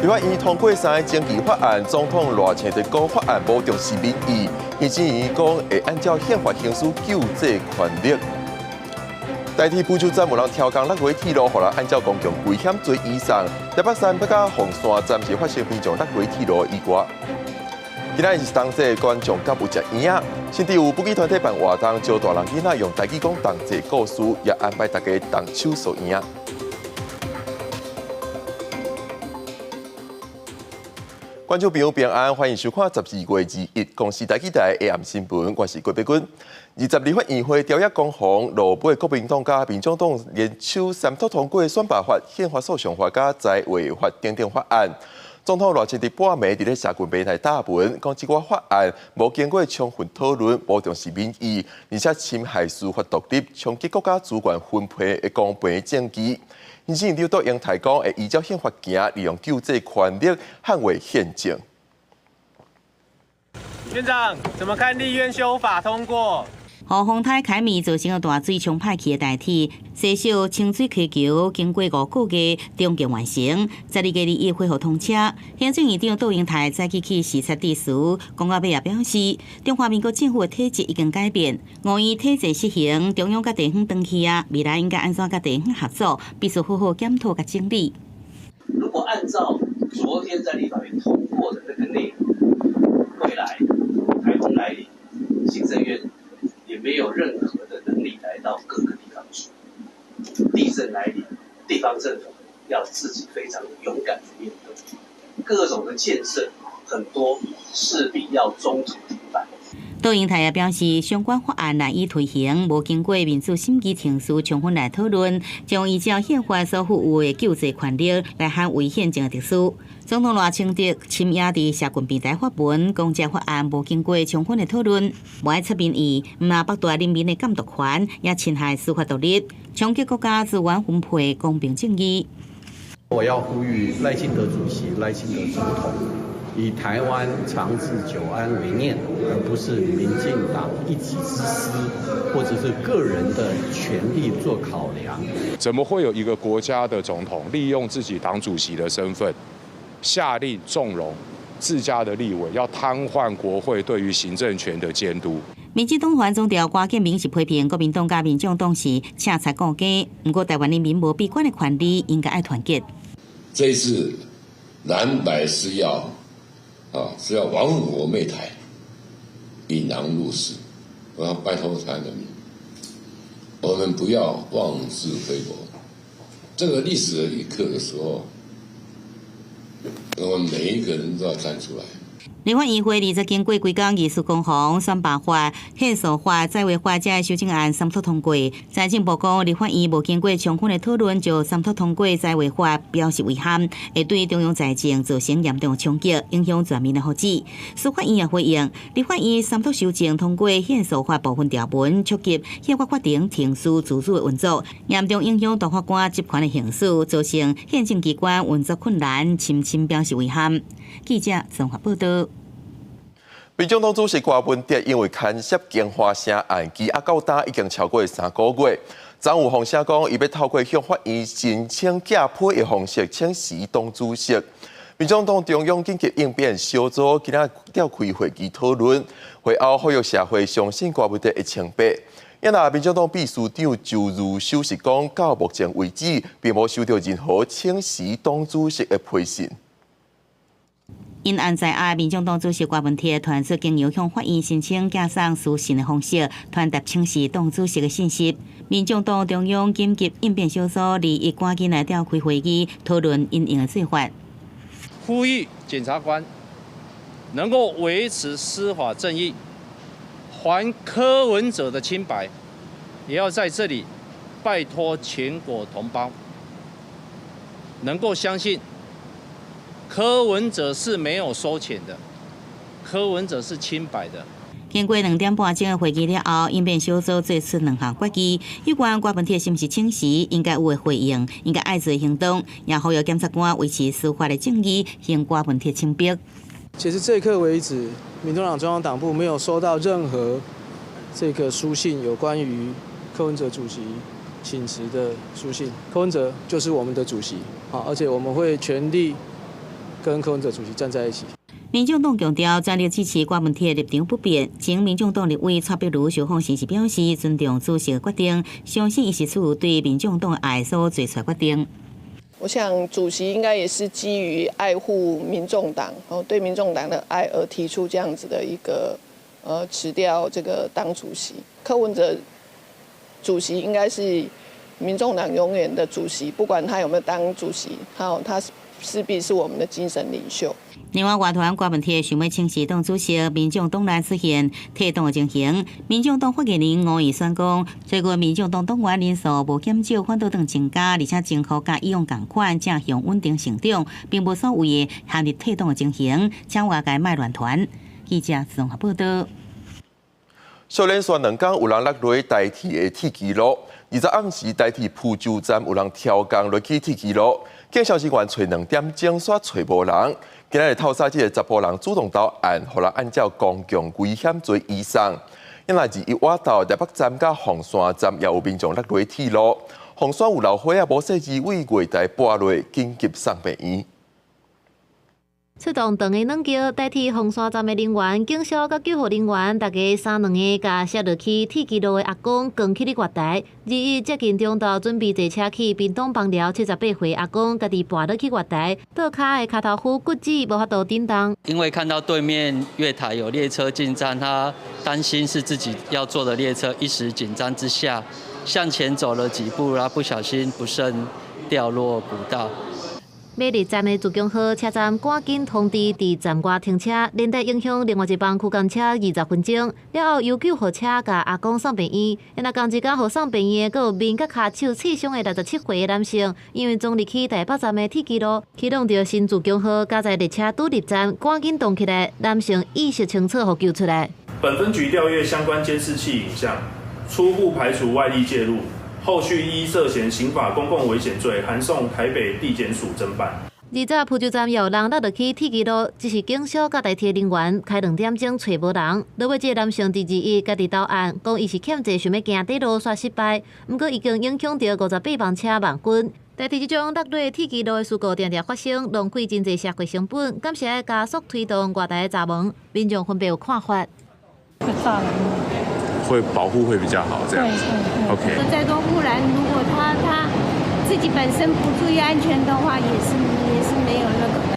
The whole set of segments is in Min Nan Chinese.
立法院通過三个徵召法案，總統賴清德講法案無重視民意，行政院講會按照憲法行使救濟權力。台鐵浮洲站有人超工落下鐵路，予人按照公共危險罪移送。台北山欲佮鳳山站是發生民眾落下鐵路意外。今仔日是冬至，觀眾敢有食圓仔？甚至有不義團體辦活動，招大人囡仔用台語講冬至故事，也安排大家動手做圓仔。觀眾朋友平安，歡迎收看12月21公視台語台 AM 新聞，我是郭碧君。二十立法院會朝野攻防，落尾國民黨佮民眾黨聯手三讀通過選罷法、憲法訴訟法佮災禍法等等法案。總統賴清德半暝佇咧社群平台貼文，講這寡法案無經過充分討論，無重視民意，而且侵害司法獨立，衝擊國家資源分配的公平正義。行政院長卓榮泰講，會依照憲法行，利用救濟權力捍衛憲政。院長，怎麼看立院修法通過？予風颱凱米造成的大水沖歹去的台鐵，西小清水溪橋經過5個月重建完成，12月21恢復通車。行政院長卓榮泰早起去視察致辭，講到尾也表示，中華民國政府的體制已經改變，五院體制實行，中央佮地方斷去啊，未來應該按怎佮地方合作，必須好好檢討佮整理。如果按照昨天在立法院通過的那個內容，未來颱風來臨，行政院也沒有任何的能力來到各個地方去。地震來臨，地方政府要自己非常勇敢的面對。各種的建設很多勢必要中途停擺。卓榮泰也表示，相關法案難以推行，無經過民主審議程序充分來討論，將依照憲法所賦予的救濟權力來捍衛憲政的特殊。總統賴清德深夜佇社群平台發文，講這法案無經過充分的討論，無愛出民意，毋但剝奪人民的監督權，也侵害司法獨立，衝擊國家資源分配公平正義。我要呼籲賴清德主席、賴清德總統，以台灣長治久安為念，而不是民進黨一己之私，或者是個人的權力做考量。怎麼會有一個國家的總統利用自己黨主席的身份，下令縱容自家的立委要癱瘓國會對於行政權的監督？民進黨團總召郭建明是批評國民黨佮民眾黨是赤賊顧家，毋過台灣人民無閉關的權利，應該愛團結。這一次藍白是要是要亡我滅台，引狼入室。我要拜託台灣人民，我們不要妄自菲薄。這個歷史的一刻的時候，我們每一個人都要站出來。立法院會二十經過規工議事攻防，選罷法、憲訴法、災禍法這修正案三讀通過。財政部講，立法院無經過充分的討論就三讀通過災禍法，表示遺憾，會對中央財政造成嚴重衝擊，影響全民的福祉。司法院也回應，立法院三讀修正通過憲訴法部分條文，觸及憲法法庭程序自主的運作，嚴重影響大法官職權的行使，造成憲政機關運作困難，深深表示遺憾。記者綜合報道。民眾黨主席柯文哲因為牽涉京華城案，羈押到今已經超過3個月。昨有風聲講，伊欲透過向法院申請寄批的方式請辭黨主席。民眾黨中央緊急應變小組今仔召開會議討論，會後呼籲社會相信柯文哲會清白。因那民眾黨秘書長周如修是講，到目前為止，並無收到任何請辭黨主席的批信。因案在押，民眾黨主席柯文哲傳出經由向法院申請寄送書信的方式，傳達請辭黨主席的信息。民眾黨中央緊急應變小組21趕緊來召開會議，討論因應的做法。呼籲檢察官能夠維持司法正義，還柯文哲的清白，也要在這裡拜託全國同胞，能夠相信。柯文哲是沒有收錢的，柯文哲是清白的。經過2點半鐘的會議了後，應變小組做出兩項決議：有關柯文哲是毋是請辭，應該有的回應，應該愛做行動，也呼籲檢察官維持司法的正義，還柯文哲清白。截至這一刻為止，民眾黨中央黨部沒有收到任何這個書信，有關於柯文哲主席請辭的書信。柯文哲就是我們的主席，好，而且我們會全力跟柯文哲主席站在一起。民眾黨強調全力支持郭文鐵立場不變。前民眾黨立委蔡壁如受訪時是表示尊重主席的決定，相信伊是出於對民眾黨愛所做出決定。我想主席應該也是基於愛護民眾黨，哦，對民眾黨的愛而提出這樣子的一個，辭掉這個黨主席。柯文哲主席應該是民眾黨永遠的主席，不管他有沒有當主席，好，他勢必是我們的精神領袖。另外，外團郭文鐵想欲請辭黨主席，民眾黨內出現退黨的情形。民眾黨發言人吳怡萱講，最近民眾黨黨員人數無減少，反倒轉增加，而且增幅佮以往仝款，正向穩定成長，並無所謂的陷入退黨的情形，請外界莫亂傳。記者綜合報道。小連續兩工有人落落台鐵的鐵支路，20暗時台鐵浮洲站有人跳工落去鐵支路，警消人員揣兩點鐘，煞揣無人。今仔日透早這个查埔人主動投案，予人按照公共危險罪移送。因來自一瓦道台北站佮鳳山站也有民眾落落鐵路，鳳山有老歲仔無細膩佇月台跋落，緊急送病院。出動長的軟橋代替鳳山站的人員、警消佮救護人員，大家三兩个共摔落去鐵支路的阿公扛起咧月台。21接近中晝準備坐車去屏東枋寮78歲阿公，家己跋落去月台，倒跤的跤頭夫骨折，無法度振動。因為看到對面月台有列車進站，他擔心是自己要坐的列車，一時緊張之下向前走了幾步，然後不小心不慎掉落股道。美麗站的自強號車站趕緊通知佇站外停車，連帶影響另外一班區間車20分鐘。了後由救護車共阿公送病院，若仝一工予送病院的，閣有面佮跤手刺傷的67歲的男性，因為撞入去台北站的鐵支路，去弄著新自強號加載列車拄入站，趕緊動起來，男性意識清楚，予救出來。本分局調閱相關監視器影像，初步排除外力介入。後續依涉嫌刑法公共危險罪，函送台北地檢署偵辦。20浮洲站有人落落去鐵支路，只是警消佮台鐵人員開兩點鐘揣無人。落尾這个男性佇21家己投案，講伊是欠債想欲行短路煞失敗，毋過已經影響著58班車慢滾。台鐵這種落落鐵支路的事故定定發生，浪費真濟社會成本，感謝愛加速推動月台閘門，民眾分別有看法。會保護會比較好，這樣子。OK。再多護欄，如果他自己本身不注意安全的話，也是沒有那個。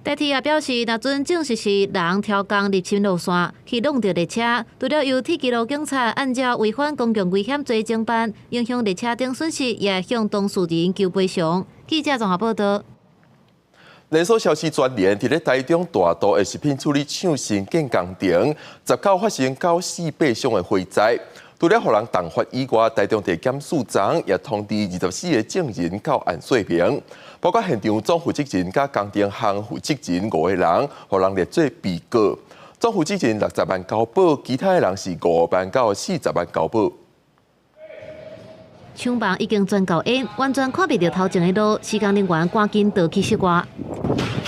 台鐵也表示，若準證實是人跳工入侵路線去弄著列車，除了由鐵支路警察按照違反公共危險罪偵辦，影響列車等損失，也向當事人求賠償。記者綜合報道。連鎖超市全聯佇咧台中大肚的食品處理廠新建工程，19發生九死八傷的火災。除了予人重罰以外，台中地檢署長也通知24個證人到案說明，包括現場總負責人佮工程項負責人五個人，予人列做被告。總負責人60萬交保，其他的人是5萬到40萬交保。廠房已經全夠煙，完全看袂著頭前的路，施工人員趕緊逃去室外。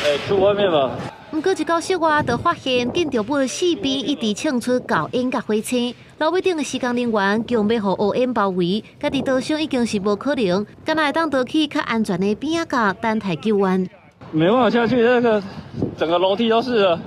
欸，出外面吧。毋過一到室外，就發現建築物四邊一直衝出厚煙佮火星。樓尾頂的施工人員強欲予烏煙包圍，家己逃生已經是無可能，敢若會當逃去較安全的邊仔角等待救援。沒辦法下去，那個整個樓梯都是了。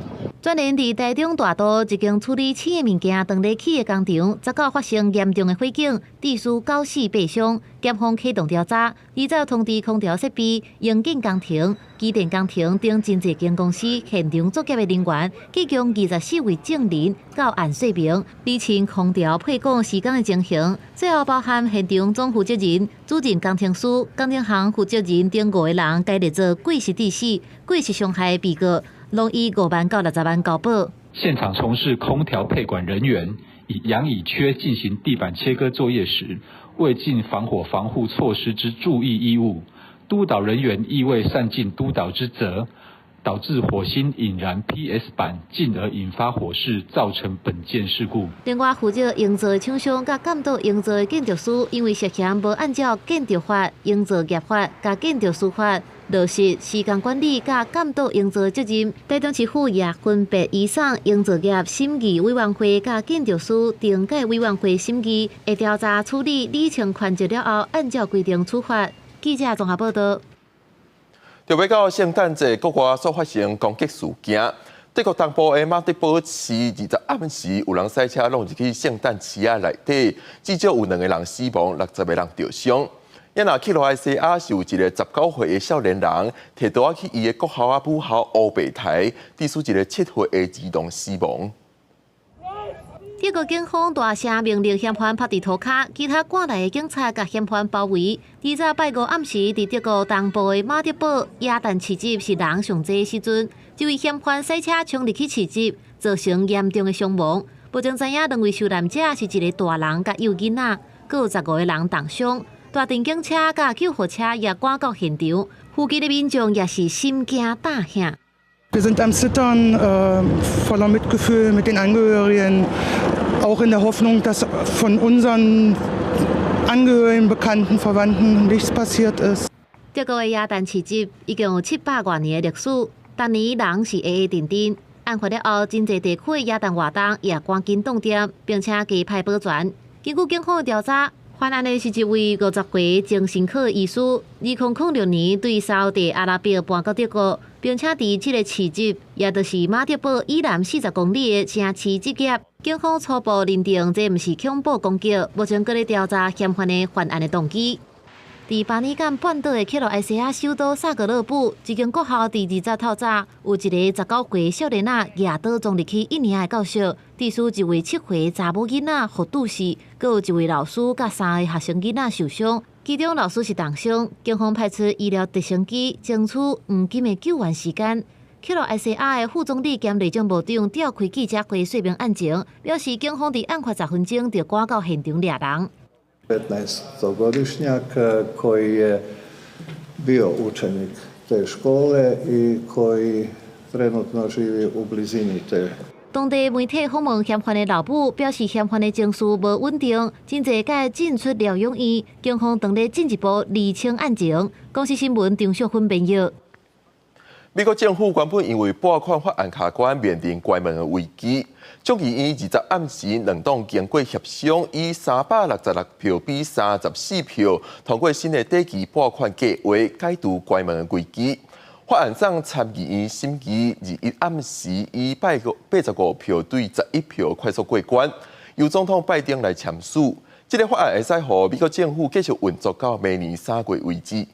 全聯佇台中大肚一間處理鼠的物件當咧起的工廠，19發生嚴重的火警，致使九死八傷。檢方啟動調查，20通知空調設備、營建工程、機電工程等真濟間公司現場作業的人員，計共24位證人到案說明，釐清空調配管施工的情形。最後包含現場總負責人、主任工程師、工程項負責人等五個人，該列做過失致死、過失傷害的被告。攏以5萬到60萬交保。現場從事空調配管人員以氧乙炔進行地板切割作業時，未盡防火防護措施之注意義務，督導人員亦未善盡督導之責，導致火星引燃 PS 板，進而引發火勢，造成本件事故。另外，負責營造的廠商佮監督營造的建築師，因為涉嫌無按照建築法、營造業法佮建築師法落實施工管理佮監督營造的責任，台中市府也分別移送營造業審議委員會佮建築師懲戒委員會審議，會調查處理，理清權責了後，按照規定處罰。記者綜合報道。就欲到聖誕節，國外煞發生攻擊事件。德國東部的馬德堡市20暗時有人駛車挵入去聖誕市仔內底，至少有兩个人死亡，60个人著傷。啊若克羅埃西亞是有一个19歲的少年人，提刀仔去伊的國校仔母校烏白刣，致使一个7歲的兒童死亡。德國警方大聲命令嫌犯趴佇塗跤，其他趕來的警察共嫌犯包圍。20拜五暗時，佇德國東部的馬德堡耶誕市集是人上濟時陣，這位嫌犯駛車衝入去市集，造成嚴重的傷亡。目前知影兩位受難者是一个大人佮幼囡仔，閣有15個人重傷。大陣警車佮救護車也趕到現場，附近的民眾也是心驚膽嚇。 Wir sind am Zittern, voller Mitgefühl mit den Angehörigen, auch in der Hoffnung, dass von unseren Angehörigen, Bekannten, Verwandten nichts passiert ist. 德國的耶誕市集已經有700外年的歷史，逐年人是會會陣陣。案發了後，真濟地區的耶誕活動也趕緊凍店，並且加派保全。根據警方的調查，犯案的是一位50歲精神科醫師，2006年對沙烏地阿拉伯搬到德國，並且佇這个市集，也就是馬德堡以南40公里的城市執業。警方初步認定這毋是恐怖攻擊，目前閣咧調查嫌犯的犯案的動機。佇巴爾幹半島的克羅埃西亞首都薩格勒布，一間國校佇20透早，有一个19歲少年仔舉刀衝入去一年的教室，致使一位7歲查某囡仔予毒死，閣有一位老師佮三个學生囡仔受傷，其中老師是重傷。警方派出醫療直升機，爭取黃金的救援時間。克羅埃西亞的副總理兼內政部長召開記者會說明案情，表示警方佇案發10分鐘就趕到現場掠人。 15-godišnjak koji je bio učenik te škole i koji trenutno živi u blizini te 當地媒體訪問嫌犯的老母，表示嫌犯的情緒無穩定，真濟擺進出療養院，警方正咧進一步釐清案情。公視新聞張淑芬編譯。美國政府原本因為撥款法案卡關，面臨關門的危機。眾議院20暗時兩黨經過協商，以366票比34票通過新的短期撥款計劃，解除關門的危機。法案送參議院審議，21暗時以85票對11票快速過關，由總統拜登來簽署。這个法案會使予美國政府繼續運作到明年3月為止。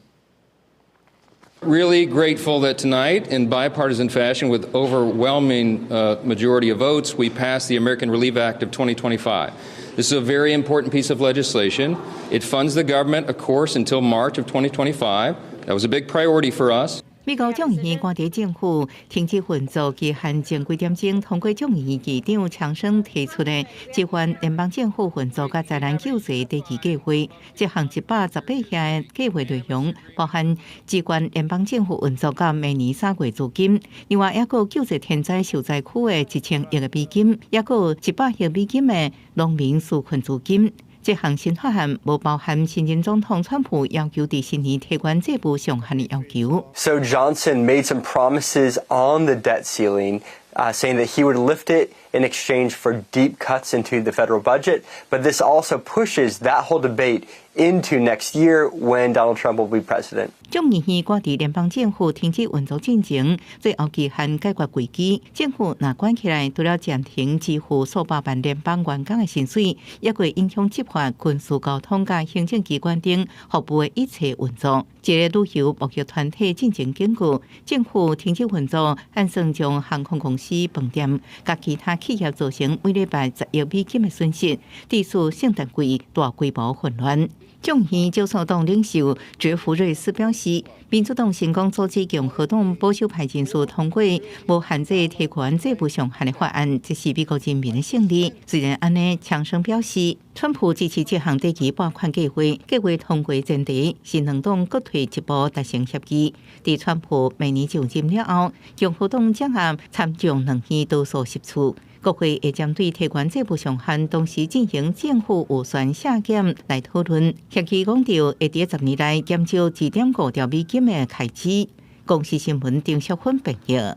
Really grateful that tonight, in bipartisan fashion, with overwhelming majority of votes, we passed the American Relief Act of 2025. This is a very important piece of legislation. It funds the government, of course, until March of 2025. That was a big priority for us. 美國眾議院趕佇政府停止運作期限前幾點鐘通過眾議院議長強生提出的支援聯邦政府運作佮災難救濟短期計劃。這項118億的計劃內容包含支援聯邦政府運作到明年3月資金，另外抑閣救濟天災受災區的1000億的美金，抑閣100億美金的農民紓困資金。這項新法案無包含新任總統川普要求佇新年提懸債務上限的要求。 So Johnson made some promises on the debt ceiling, saying that he would lift it in exchange for deep cuts into the federal budget. But this also pushes that whole debate into next year when Donald Trump will be president. 眾議院趕佇聯邦政府停止運作進前，最後期限解決危機。政府若關起來，除了暫停支付數百萬聯邦員工的薪水，也會影響執法、軍事、交通佮行政機關等服務的一切運作。一个旅遊貿易團體進前警告，政府停止運作，按算將航空公司、飯店佮其他企業造成每禮拜10億美金的損失，致使聖誕季大規模混亂。眾議院少數黨領袖傑弗瑞斯表示，民主黨成功阻止共和黨保守派人士通過無限制提懸債務上限的法案，這是美國人民的勝利。雖然按呢，強生表示，川普支持這項短期撥款計劃，計劃通過前提是兩黨各退一步達成協議。佇川普明年就任了後，共和黨掌握參眾兩院多數席次。國會會針對提懸債務上限，同時進行政府預算削減來討論。協議講著會佇10年內減少2.5兆美金的開支。公視新聞丁淑芬編譯。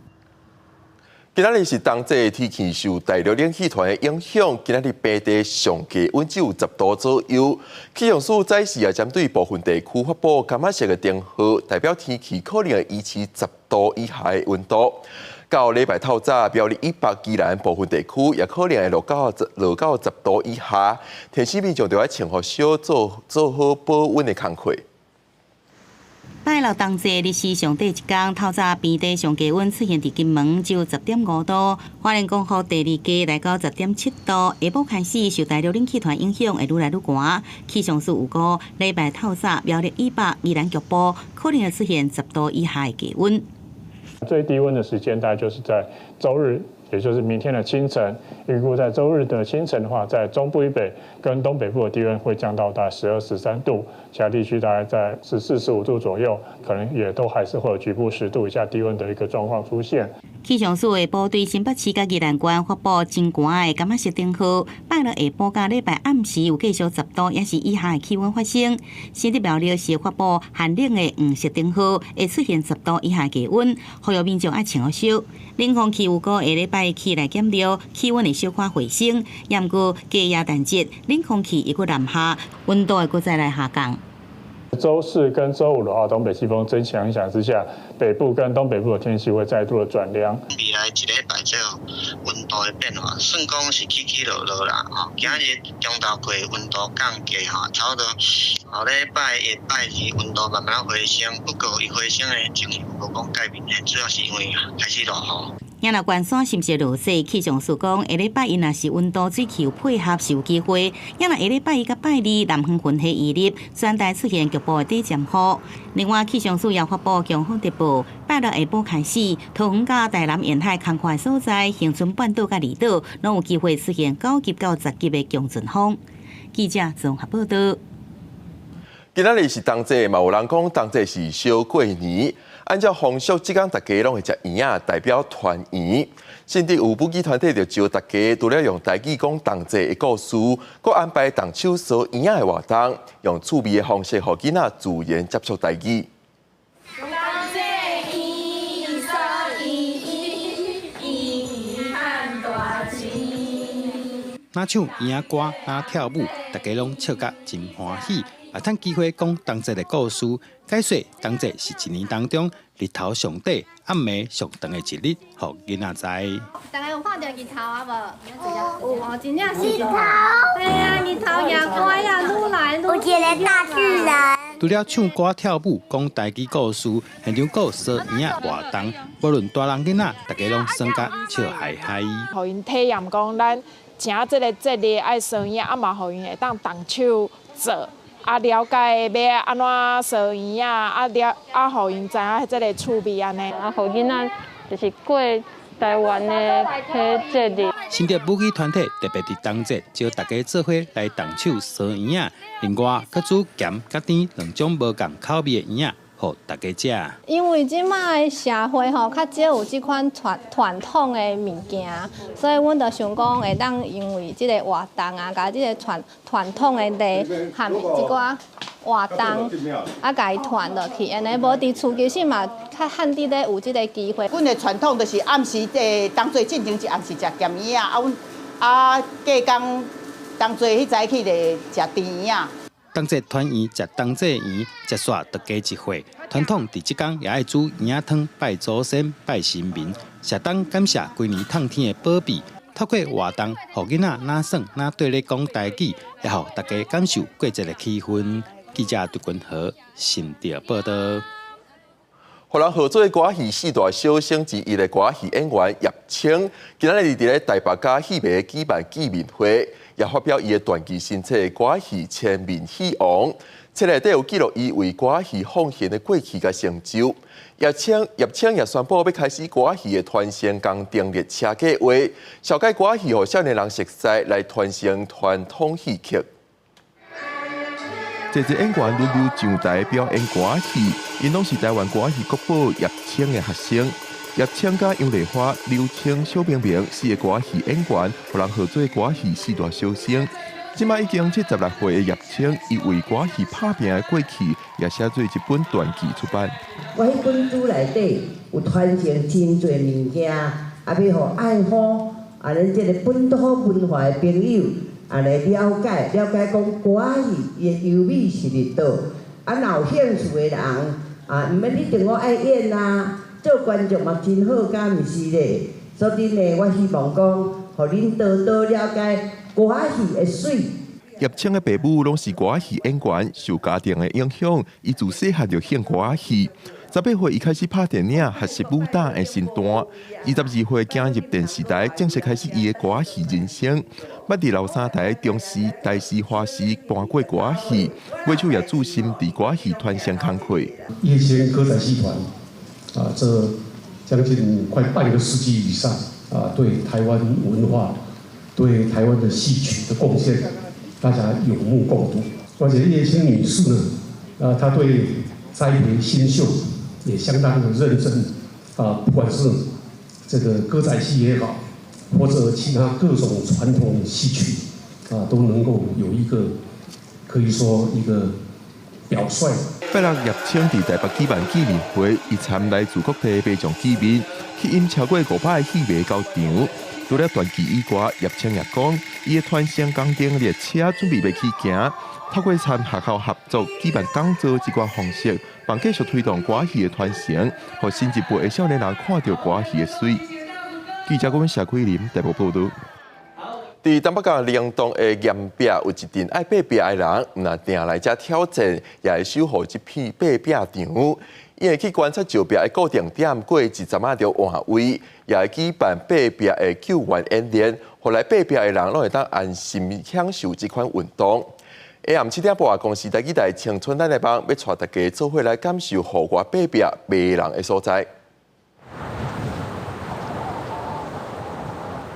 今仔日是冬季天氣受大陸冷氣團的影響，今仔日平地上低溫只有10度左右。氣象署早時也針對部分地區發布柑仔色的燈號，代表天氣可能會維持十度以下的溫度。到禮拜透早，苗栗以北、宜蘭部分地區也可能會落到十度以下。提醒民眾著愛穿予少，做好保溫的工課。拜六冬節歷史上短一工，透早平地上低溫出現佇金門只有10.5度，花蓮光復第二低來到10.7度。下晡開始受大陸冷氣團影響，會愈來愈寒。氣象署預估，禮拜透早苗栗以北、宜蘭局部可能會出現十度以下的低溫。最低溫的時間大概就是在週日，也就是明天的清晨。預估在週日的清晨的話，在中部以北跟東北部的低溫會降到大概12、13度，其他地區大概在14、15度左右，可能也都還是會有局部10度以下低溫的一個狀況出現。氣象署下晡對新北市佮宜蘭縣發布真寒的柑仔色燈號，拜六下晡佮禮拜暗時有繼續十度抑是以下的氣溫發生。新竹苗栗是發布寒冷的黃色燈號，會出現十度以下低溫，呼籲民眾愛穿予少。冷空氣預估下禮拜起來減弱，氣溫會小可回升。毋過過耶誕節，冷空氣會閣南下，溫度會閣再來下降。週四跟週五的話，東北季風增強影響之下，北部跟東北部的天氣會再度的轉涼。未來一禮拜左右，溫度的變化算講是起起落落啦。吼，今日中晝過溫度降低吼，差不多後禮拜一、拜二溫度慢慢回升，不過伊回升的情形無講蓋明顯，主要是因為開始落雨。若若關山是毋是落雪？氣象署講，下禮拜一若是溫度水氣有配合是有機會。若下禮拜一佮拜二南方雲系移入，全台出現局部的短暫雨。另外，氣象署也發布強風特報，拜六下晡開始，桃園佮台南沿海空曠的所在，恆春半島佮離島，攏有機會出現9級到10級的強陣風。記者綜合報道。今仔日是冬節，嘛有人講冬節是小過年。按照風俗，這工大家攏會食圓仔，代表團圓。新竹有舞劇團體就招大家，除了用台語講冬節的故事，閣安排動手削圓仔的活動，用趣味的方式，予囡仔自然接觸台語。冬節圓，削圓圓，圓賺大錢。若唱圓仔歌，若跳舞，大家攏笑甲真歡喜。也趁機會講冬節的故事，解說冬節是一年當中日頭上短、暗暝上長的一日，予囡仔知。大家有看著日頭啊無？有哦，真正是。日頭。對啊，日頭也乖啊，愈來愈。有一个大巨人。除了唱歌跳舞、講台語故事，現場閣有削圓仔活動，無論大人囡仔，大家攏耍甲笑嗨嗨。予𪜶體驗講，咱請這个節日愛削圓仔，啊嘛予𪜶會當動手做。啊，了解欲按怎削圓仔，啊了啊，予𪜶知影這个趣味按呢。啊，予囡仔就是過台灣的彼節日。新竹舞劇團體特別佇冬節招大家做伙來動手削圓仔，另外閣煮鹹佮甜兩種無仝口味的圓仔，予大家食。因為這擺的社會吼，較少有這款傳統的物件，所以阮就想講會當因為這个活動啊，共這个傳統的禮和一寡活動啊，共伊傳落去，按呢無佇厝其實嘛較罕佇咧有這个機會。阮的傳統就是暗時冬節進前一暗時食鹹圓仔，啊，阮啊隔工冬節彼早起就食甜圓仔。冬節團圓食冬節圓，食煞就加一歲。傳統佇這工也愛煮圓仔湯拜祖先、拜神明，社當感謝規年透天的保庇。透過活動，予囡仔若耍若綴咧講台語，也予大家感受過節的氣氛。記者杜君和新竹報道。予人號做歌仔戲四大小生之一的歌仔戲演員葉青，今仔日佇咧台北佮戲迷舉辦見面會，也發表伊的傳記新冊《歌仔戲千面戲王》，冊內底有記錄伊為歌仔戲奉獻的過去佮成就。葉青也宣布欲開始歌仔戲的傳承工程列車計劃，紹介歌仔戲予少年人熟似，來傳承傳統戲曲。濟濟演員輪流上台表演歌仔戲，𪜶攏是台灣歌仔戲國寶葉青的學生。葉青佮楊麗花、柳青、蕭明明四个歌仔戲演員，予人號做歌仔戲四大小生。這馬已經76歲的葉青，伊為歌仔戲拍拚的過去，也寫做一本傳記出版。我彼本書內底有傳承真濟物件，啊，欲予愛好啊，咱這个本土文化的朋友啊來了解，了解講歌仔戲伊的優美是佇佗。啊，若有興趣的人啊，毋免一定我愛演啊，做觀眾嘛真好，敢毋是咧？所以呢，我希望講，予恁多多了解歌仔戲的媠。葉青的爸母攏是歌仔戲演員，受家庭的影響，伊自細漢就興歌仔戲。18歲，伊開始拍電影，學習武打的身段。22歲進入電視台，正式開始伊的歌仔戲人生。捌佇流三台、中視、台視、華視搬過歌仔戲，尾手也主心佇歌仔戲傳承工課。葉青歌仔戲團啊，這將近快半個世紀以上啊，對台灣文化、對台灣的戲曲的貢獻，大家有目共睹。而且葉青女士呢，啊，她對栽培新秀也相當的認真，啊，不管是這個歌仔戲也好，或者其他各種傳統戲曲，啊，都能夠有一個可以說一個表率。拜六葉青佇台北舉辦見面會，伊參來自各地民眾見面，吸引超過500個戲迷到場。除了傳奇以外，葉青也講，伊的傳承工程列車準備欲起行，透過參學校合作舉辦講座這寡方式，幫繼續推動歌仔戲的傳承，予新一輩的少年人看著歌仔戲的媠。記者郭謝桂林台北報導。佇東北角屏東的岩壁有一陣愛爬壁的人，毋但定來遮挑戰，也會守護這片爬壁場。伊會去觀察石壁的固定點，過一陣仔就換位，也會舉辦爬壁的救援演練，予來爬壁的人攏會當安心享受這款運動。下暗7點半，公視台語台青春咱來幫欲帶大家做伙來感受戶外爬壁迷人的所在。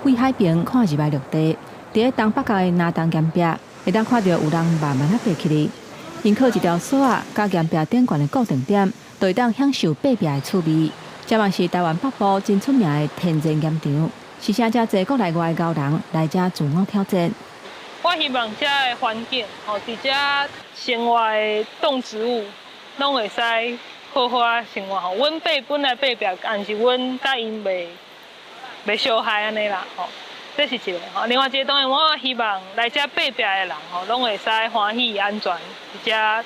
對海邊看入來陸地，佇咧東北角的拿東岩壁，會當看著有人慢慢仔爬起來，𪜶靠一條索仔佮岩壁頂懸的固定點，就會當享受爬壁的趣味。這嘛是台灣北部真出名的天然岩場，是誠誠濟國內外的𠢕人來遮自我挑戰。我希望遮的環境，吼，佇遮生活的動植物，攏會使好好仔生活。吼，阮爬本來爬壁，但是阮佮𪜶袂相害按呢啦，吼，這是一个吼。另外一个當然，我希望來遮爬壁的人吼，攏會使歡喜安全，佇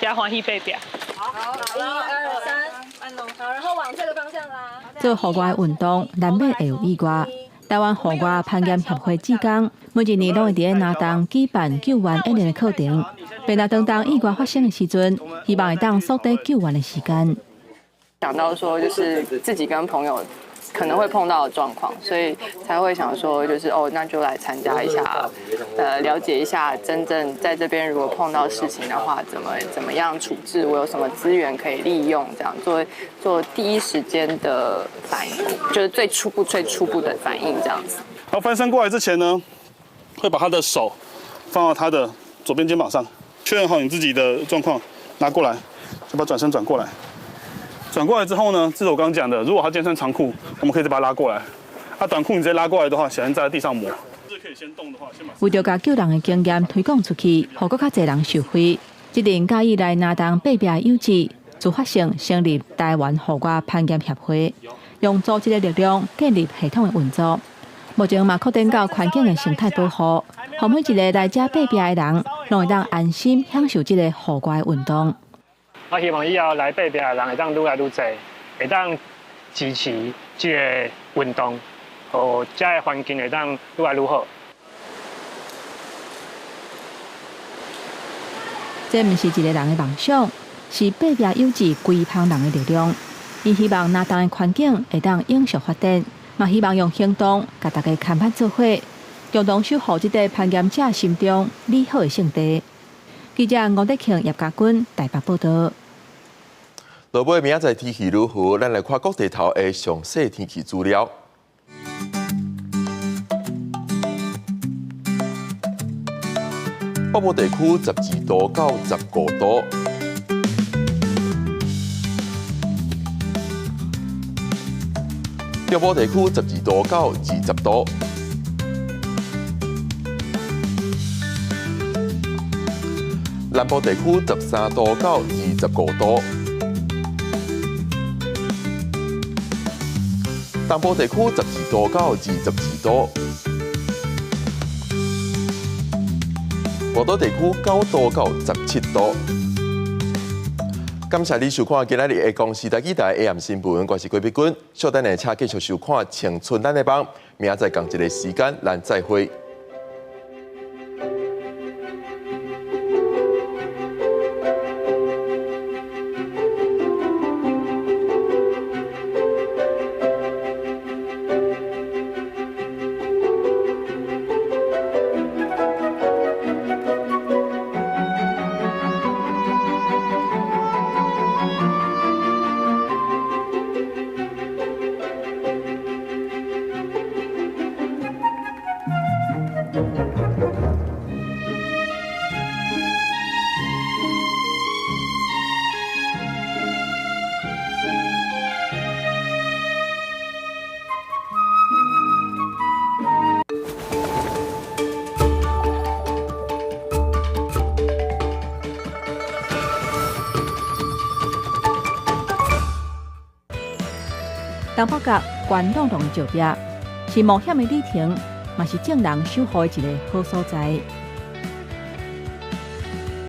遮歡喜爬壁。好，一二三，好，然後往這個方向拉。做戶外運動，難免會有意外。台灣戶外攀岩協會志工每一年攏會佇咧拿東舉辦救援演練的課程，並若當當意外發生的時陣，希望會當縮短救援的時間。想到說，就是自己跟朋友可能會碰到的狀況，所以才會想說，就是哦，那就來參加一下，了解一下真正在這邊如果碰到事情的話，怎麼樣處置，我有什麼資源可以利用，這樣做第一時間的反應，就是最初步最初步的反應這樣子。然後翻身過來之前呢，會把他的手放到他的左邊肩膀上，確認好你自己的狀況，拿過來，就把轉身轉過來。轉過來之後呢，這是我剛剛講的，如果他今天穿長褲，我們可以再把他拉過來。啊，短褲你直接拉過來的話，小心在地上磨。為著共救人的經驗推廣出去，予閣較濟人受惠，這陣佮意來拿東爬壁的友志，自發性成立台灣戶外攀岩協會，用組織的力量建立系統的運作。目前嘛擴展到環境的生態保護，予每一个來遮爬壁的人，攏會當安心享受這个戶外運動。我希望以後來爬壁的人會當愈來愈濟，會當支持這个運動，予遮的環境會當愈來愈好。這毋是一个人的夢想，是爬壁友志規蜂人的力量。伊希望拿東的環境會當永續發展，嘛希望用行動共大家牽伴做伙，共同守護這塊攀岩者心中美好的聖地。記者吳德慶、葉家軍台北報導。落尾明仔載天氣如何？咱來看各地頭的詳細天氣資料。北部地區12度到15度。中部地區12度到20度。南部地區13度到25度。东部地區12度到22度，外島地區9度到17度。感謝你收看今仔日的公視台語台 AM 新聞，我是郭碧君。稍等下，請繼續收看《青春咱的夢》，明仔載仝一个時間，咱再會。東北角懸朗朗的石壁，是冒險的旅程，嘛是眾人守護的一个好所在。